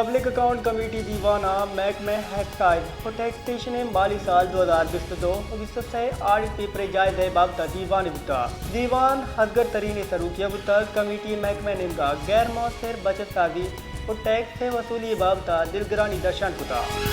Public account committee دیوان ءَ محکمہ ایکسائز ءُ ٹیکسیشن ءِ مالی سال دو ہزار بیست ءُ دو ءُ بیست ءُ سے آڈٹ پیپر ءِ جائزہ ءِ بابت ءَ دیوانے بوتگ۔ دیوان اصغر ترین ءِ سروکی ءَ بوتگ۔ کمیٹی ءَ محکمہ ءِ نیمگ ءَ غیر مؤثر بچت سازی ءُ ٹیکس ءِ وصولی ءِ بابت ءَ دلگرانی درشان کتگ۔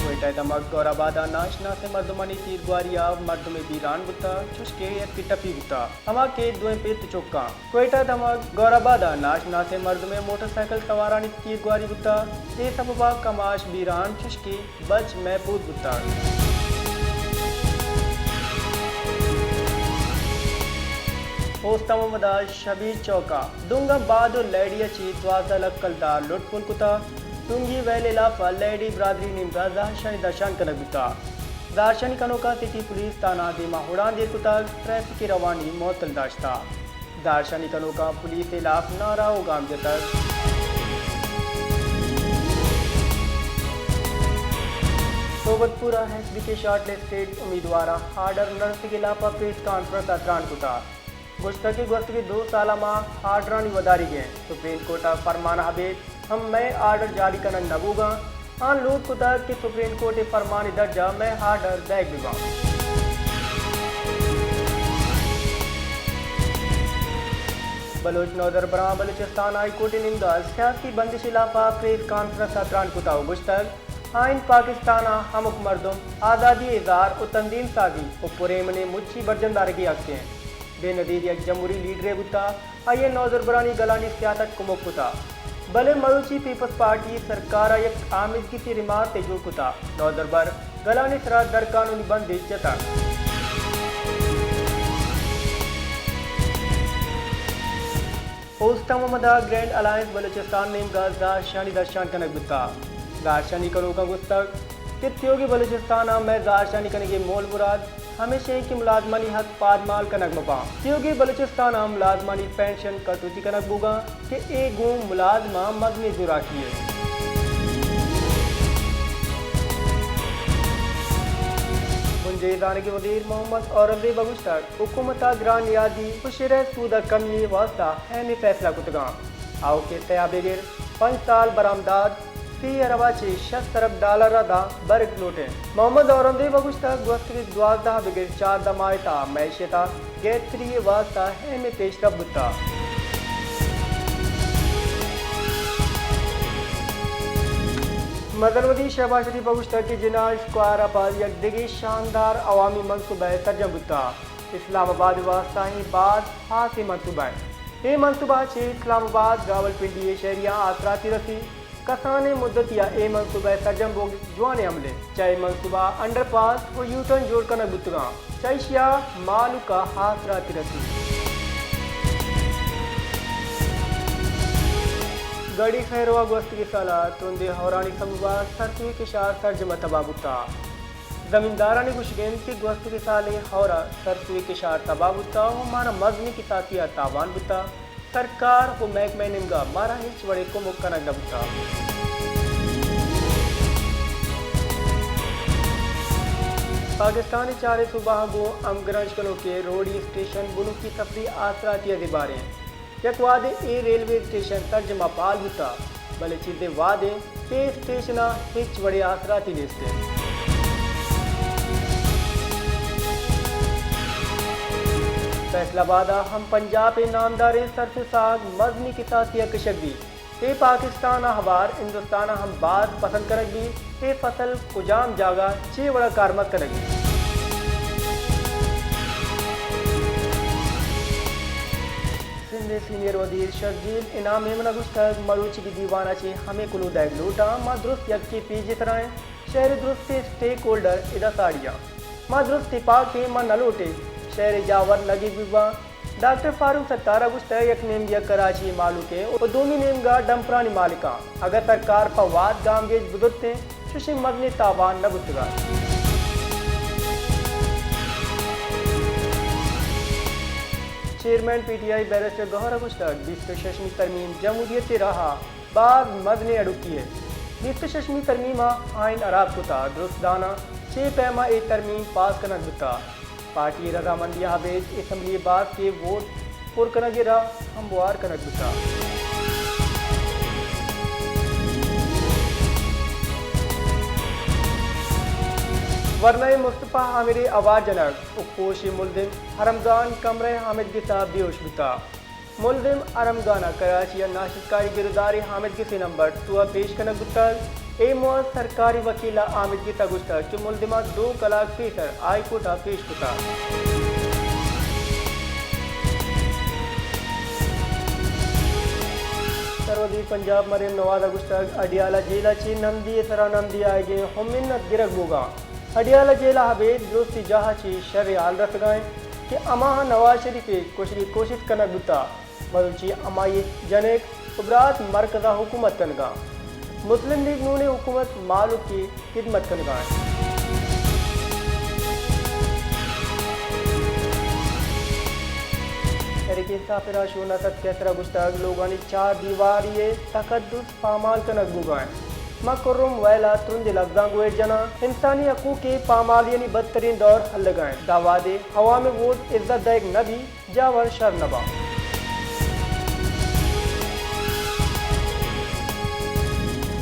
کوئٹہ ءِ دمگ گور آباد ءَ ناشناسیں مردمانی تیرگواری ءَ مردمے بیران بوتگ، چوشکہ یکے ٹپی بوتگ، ہما کہ دوئیں پت ءُ چکاں۔ کوئٹہ ءِ دمگ گور آباد ءَ ناشناسیں مردمے موٹر سائیکل سوارانی تیرگواری بوتگ، اے سبب ءَ کماش بیران چوشکہ بچ محفوظ بوتگ۔ اوست محمد ءِ شبیر چوک ءَ دنگاں باد ءُ لیڈی ءَ چہ دوازدہ لکھ کلدار لٹ پول کتگ۔ دنگی ویل ءِ ہلاپ ءَ لیڈی برادری ءِ نیمگ ءَ زہرشانی درشان کنگ بوتگ۔ زہرشانی کنوکاں سٹی پولیس تھانہ ءِ دیم ءَ اڑاند ایر کتگ، ٹریفک ءِ روانی معطل داشتگ۔ زہرشانی کنوکاں پولیس ءِ ہلاپ نعرہ ءُ گام جتگ۔ صحبت پور ءَ ایس ڈی کے شارٹ لسٹڈ امیدواراں آرڈر نہ رسگ ءِ ہلاپ ءَ پریس کانفرنس ءَ تران کتگ۔ گوشتگ کہ گوستگیں دو سال ءَ ما آرڈرانی وداریگ ءَ ایں، سپریم کورٹ ءِ فرمان ءَ ابید ہم مئے آرڈر جاری کنگ نہ بوگ ءَ اَنت۔ آہاں لوٹ کتگ کہ سپریم کورٹ ءِ فرمان ءِ درج ءَ مئے آرڈر دئیگ بہ بنت۔ بلوچ نودربراں بلوچستان ہائی کورٹ ءِ نیمگ ءَ سیاسی بندش ءِ ہلاپ ءَ پریس کانفرنس ءَ تران کتگ ءُ گوشتگ، آئین پاکستان ءِ ہمک مردم آزادی اظہار ءُ تنظیم سازی ءُ پرایمنیں مچی برجم دارگ ءِ حق ءَ اِنت۔ بے نظیر یک جمہوری لیڈرے بوتگ، آئی ءَ نودربرانی گلانی سیاست کمک کتگ، بلے مروچی پیپلز پارٹی سرکار ءَ یک آمیزگسی ریمارکے جوڑ کتگ، نودربر گلانی سرا درقانونی بندش جتگ۔ اوست محمد ءِ گرینڈ الائنس بلوچستان ءِ نیمگ ءَ زہرشانی درشان کنگ بوتگ۔ زہرشانی کنوکاں گوشتگ کہ تیوگیں بلوچستان ءَ مئے زہرشانی کنگ ءِ مول مراد ہمیش اِنت کہ ملازمانی حق پادمال کنگ مہ بنت۔ تیوگیں بلوچستان ءَ ملازمانی پنشن کٹوتی کنگ بوگ ءَ اِنت کہ اے گوں ملازماں مزنیں زوراکی یے۔ بنجاہی زانگ ءِ وزیر محمد اورنگزیب ءَ گوشتگ، حکومت ءَ گران نیادی ءُ شرح سود ءِ کمی ءِ واستہ اہمیں فیصلہ کتگ اَنت۔ آؤکیں سئے ءَ بگر پنچ سال برآمدات سی ارب ءَ چہ شست ارب ڈالر ءَ داں برگ لوٹ اِنت۔ محمد اورنگزیب ءَ گوشتگ، گوستگیں دوازدہ ءَ بگر چاردہ ماہ ءِ تہا معیشت ءِ گہتری ءِ واستہ اہمیں پیشرفت بوتگ۔ مزن وزیر شہباز شریف ءَ گوشتگ کہ جناح اسکوائر ءَ پد یک دگہ شاندار عوامی منصوبہ سرجم بوتگ۔ اسلام آباد ءِ واستہ اے باز ہاسیں منصوبہ اِنت۔ اے منصوبہ ءَ چہ اسلام آباد راولپنڈی ءِ شہریاں آسراتی رسی۔ کسانیں مدتی ءَ اے منصوبہ ءِ سرجم بوگ جوانیں عملے۔ چہ اے منصوبہ ءَ انڈر پاس ءُ یو ٹرن جوڑ کنگ بوتگ اَنت۔ چہ ایشی ءَ مہلوک ءَ آسراتی رسی۔ گڑی خیرو ءَ گوستگیں سال ءَ ترندیں ہئورانی سبب ءَ سرسوئی کشار سرجم ءَ تباہ بوتگ۔ زمیندارانی گوشگ اِنت کہ گوستگیں سال ءِ ہئور ءَ سرسوئی کشار تباہ بوتگ ءُ مارا مزنیں کساسی ءِ تاوان بوتگ۔ سرکار ءُ محکمہ ءِ نیمگ ءَ مارا ہچ وڑیں کمک کنگ نہ بوتگ۔ پاکستان ءِ چاریں صوبہاں گوں ہمگرنچ کنوکیں روڈی اسٹیشن بنکی سفری آسراتی ءَ زبہر اِنت۔ یک وہدے اے ریلوے اسٹیشن سرجم ءَ بحال بوتگ، بلے چیزے وہد اِنت کہ اے اسٹیشن ءَ ہچ وڑیں آسراتی نیست اِنت۔ فیصل آباد ءَ ہم پنجاب ءِ نامداریں سرس ءِ ساہگ مزنیں کساسی ءَ کشگ بیت۔ اے پاکستان ءَ ہوار ہندوستان ءَ ہم باز پسند کنگ بیت۔ اے فصل کجام جاگہ چے وڑ ءَ کارمرز کنگ بیت؟ سندھ ءِ سینئر وزیر شرجیل انعام میمن ءَ گوشتگ، مروچیگیں دیوان ءَ چہ ہمے کلوہ دئیگ لوٹاں، ما درست یکیں پیج ءِ سرا ایں، شہر ءِ درستیں اسٹیک ہولڈر ادا ساڑی آں۔ ما درست تپاک ایں، ما نہ لوٹیں شہر ءِ جاور نگیگ بہ باں۔ ڈاکٹر فاروق ستار ءَ گوشتگ، یک نیمگے ءَ کراچی ءِ مہلوک ءِ ءُ دومی نیمگ ءَ ڈمپرانی مالکاں، اگاں سرکار پہ وھد گامگیج بزرتیں، چوشیں مزنیں تاوان نہ بوتگ ات۔ Chairman P T I barrister Gohar ءَ گوشتگ، بیست ءُ ششمی ترمیم جمہوریت ءِ راہ ءَ باز مزنیں اڑکے ءِ۔ بیست ءُ ششمی ترمیم ءَ آئین ہراب کتگ، درست زاناں چے پیم ءَ اے ترمیم پاس کنگ بوتگ۔ پارٹی ءِ رضامندی ءَ ابید اسمبلی ءِ باسک ءِ ووٹ پر کنگ ءِ راہ ہموار کنگ بوتگ۔ ورنائے مصطفی حامد ءِ آوار جنگ ءُ پوش ءِ ملزم ارمگان کمرہ حامد گس ءَ بیہوش بوتگ۔ ملزم ارمگان ءَ کراچی ءَ ناشرکاری گرودار ءِ حامد گس ءِ نمبر تو ءَ پیش کنگ بوتگ۔ اے موہ ءَ سرکاری وکیل ءَ حامد گس ءَ گوشتگ کہ ملزم ءَ دو کلاک پیسر ہائی کورٹ ءَ پیش کتگ۔ سروزیر پنجاب مریم نواز ءَ گوشتگ، اڈیالہ جیل ءَ چہ نمدی ءِ سرا نمدی آیگ ءِ ہم منت گرگ بوگ ءَ انت۔ اڈیالہ جیل ءَ ابید درستی جاہ ءَ چہ شریں ہال رسگ ءَ انت کہ ہماہاں نواز شریف ءِ کشگ ءِ کوشست کنگ بوتگ۔ مروچی ہمائی ءِ جنک ءُ برات مرکز ءَ حکومت کنگ ءَ انت۔ مسلم لیگ نون ءِ حکومت مھلوک ءِ خدمت کنگ ءَ انت۔ تحریک انصاف ءِ راہشون اسد قیصر ءَ گوشتگ، لوگانی چار دیواری ءِ تقدس پامال کنگ بوگ ءَ انت۔ ما کرم ویل ءَ ترندیں لبزاں گوئر جناں، انسانی حقوق ءِ پامالیانی بدترین دور ہلگ ءَ انت۔ داں وہدے عوام ءِ ووٹ عزت دئیگ نہ بیت، جاور شر نہ باں۔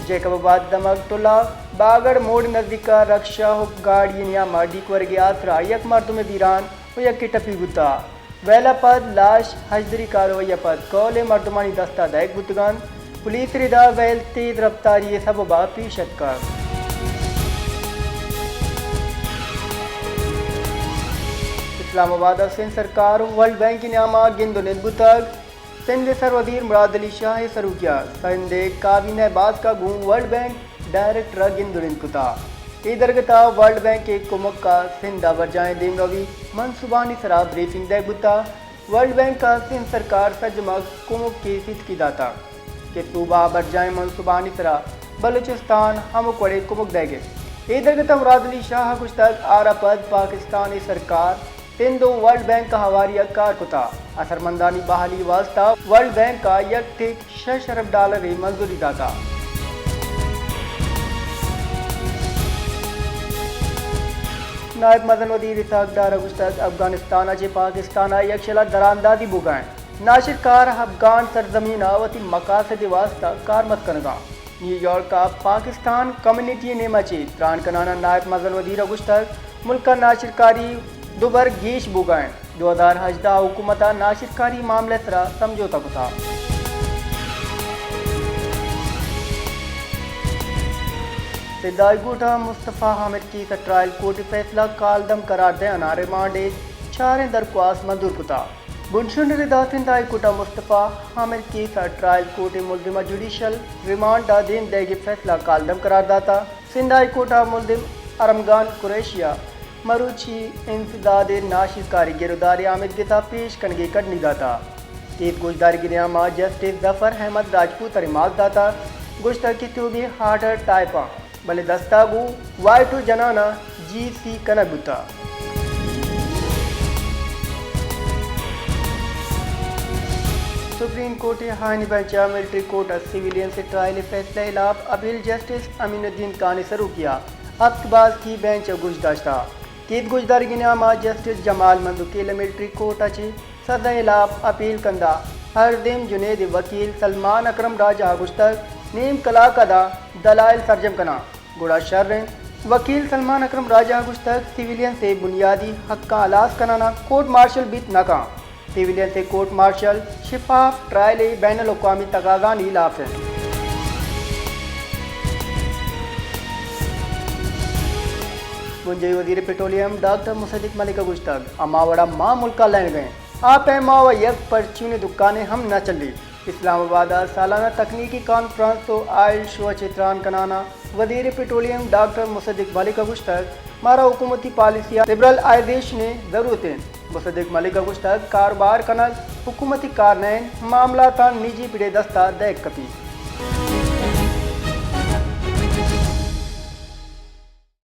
جیکب آباد دمگ ٹلہ باگڑ موڑ نزیک ءَ رکشہ ءُ گاڑی ءِ نیام ءَ ڈیک ورگ ءِ آسرا یک مردم ءِ بیران ءُ یکے ٹپی بوتگ۔ ویل ءَ پد لاش ہژدری کاروائی ءَ پد کہولیں مردمانی دست ءَ دئیگ بوتگ انت۔ پولیس ءِ رد ءَ ویل تیز رفتاری ءِ سبب ءَ پیش اتکگ۔ اسلام آباد ءَ سندھ سرکار ءُ ورلڈ بینک ءِ نیام ءَ گند ءُ نند بوتگ۔ سندھ ءِ سروزیر مراد علی شاہ ءِ سروکی ءَ سندھ ءِ کابینہ ءِ باسک ءَ گوں ورلڈ بینک ڈائریکٹر ءَ گند ءُ نند کتگ۔ اے درگت ءَ ورلڈ بینک ءِ کمک ءَ سندھ ءَ برجاہیں دیمروی منصوبہانی سرا بریفنگ دئیگ بوتگ۔ ورلڈ بینک ءَ سندھ سرکار سرجم ءَ کمک ءِ ستکی داتگ کہ صوبہ ءَ برجاہیں منصوبہانی سرا بلوچستان ہمک وڑیں کمک دئیگ ءَ۔ اے درگت ءَ مراد علی شاہ ءَ گوشتگ، آرا پد پاکستان ءِ سرکار سندھ ءُ ورلڈ بینک ءَ ہواری ءَ کار کتگ۔ اثرمندانی بحالی ءِ واستہ ورلڈ بینک ءَ یک ٹک شش ارب ڈالر ءِ منظوری داتگ۔ نائب مزن وزیر اسحاق ڈار ءَ گوشتگ، افغانستان ءَ چہ پاکستان ءَ یکشل ءَ دراندازی بوگ ءَ انت۔ ناشرکار افغان سرزمین ءَ وتی مقاصد ءِ واستہ کارمرز کنگ ءَ انت۔ نیویارک ءَ پاکستان کمیونٹی ءِ نیم ءَ چہ تران کنان ءَ نائب مزن وزیر ءَ گوشتگ، ملک ءَ ناشرکاری دوبر گیش بوگ ءَ انت۔ دو ہزار ہژدہ ءَ حکومت ءَ ناشرکاری معاملہ ءِ سرا سمجھوتہ کتگ۔ سندھ ہائی کورٹ ءَ مصطفی حامد کیس ءِ ٹرائل کورٹ ءِ فیصلہ کالعدم قرار دئین ءَ ریمانڈ ءِ چاریں درخواست منظور کتگ۔ بنشون ءِ رد ءَ سندھ ہائی کورٹ ءَ مصطفی حامد کیس ءِ ٹرائل کورٹ ءِ ملزم ءَ جوڈیشل ریمانڈ ءَ دیم دئیگ ءِ فیصلہ کالعدم قرار داتگ۔ سندھ ہائی کورٹ ءَ ملزم ارمگان قریشی ءَ مروچی انسداد ءِ ناشرکاری گرودار ءِ آمدگس ءَ پیش کنگ ءِ کڈنی داتگ۔ کیس گوشدارگ ءِ نیام ءَ جسٹس ظفر احمد راجپوت ءَ ریمارک داتگ، گوشتگ کہ تیوگیں آرڈر ٹائپ آں، بلے دست ءَ گوں وائٹو جنان ءَ جی سی کنگ بوتگ۔ سپریم کورٹ ءِ آئینی بینچ ءَ ملٹری کورٹ ءَ سویلینز ءِ ٹرائل ءِ فیصلہ ءِ ہلاپ اپیل جسٹس امین الدین خان ءِ سروکی ءَ ہپت باسکی بینچ ءَ گوش داشتگ۔ کیس گوشدارگ ءِ نیام ءَ جسٹس جمال مندوخیل ءَ ملٹری کورٹ ءَ چہ سزا ءِ ہلاپ اپیل کنگ ءَ ہردم جنید ءِ وکیل سلمان اکرم راجہ ءَ گوشتگ، نیم کلاک ءَ داں دلائل سرجم کناں، گڑا شر انت۔ وکیل سلمان اکرم راجہ ءَ گوشتگ، سویلینز ءِ بنیادی حقاں ہلاس کنان ءَ کورٹ مارشل بیت نہ کنت۔ سویلینز ءِ کورٹ مارشل شفاف ٹرائل ءِ بین الاقوامی تقاضانی ہلاپ انت۔ بنجاہی وزیر پٹرولیم ڈاکٹر مصدق ملک ءَ گوشتگ، ہما وڑا ما ملک ءَ لائینگ ءَ ایں، آ پہ ما و یک پرچونیں دکانے ہم نہ چلیت۔ اسلام آباد ءَ سالانہ تکنیکی کانفرنس و آئل شو ءَ چہ تران کنان ءَ وزیر پٹرولیم ڈاکٹر مصدق ملک ءَ گوشتگ، مارا حکومتی پالیسی ءَ لبرلائزیشن ءِ ضرورت انت۔ مصدق ملک ءَ گوشتگ، کاروبار کنگ حکومتی کار نہ انت، معاملاتاں نجی پڑ ءِ دست ءَ دئیگ کپیت۔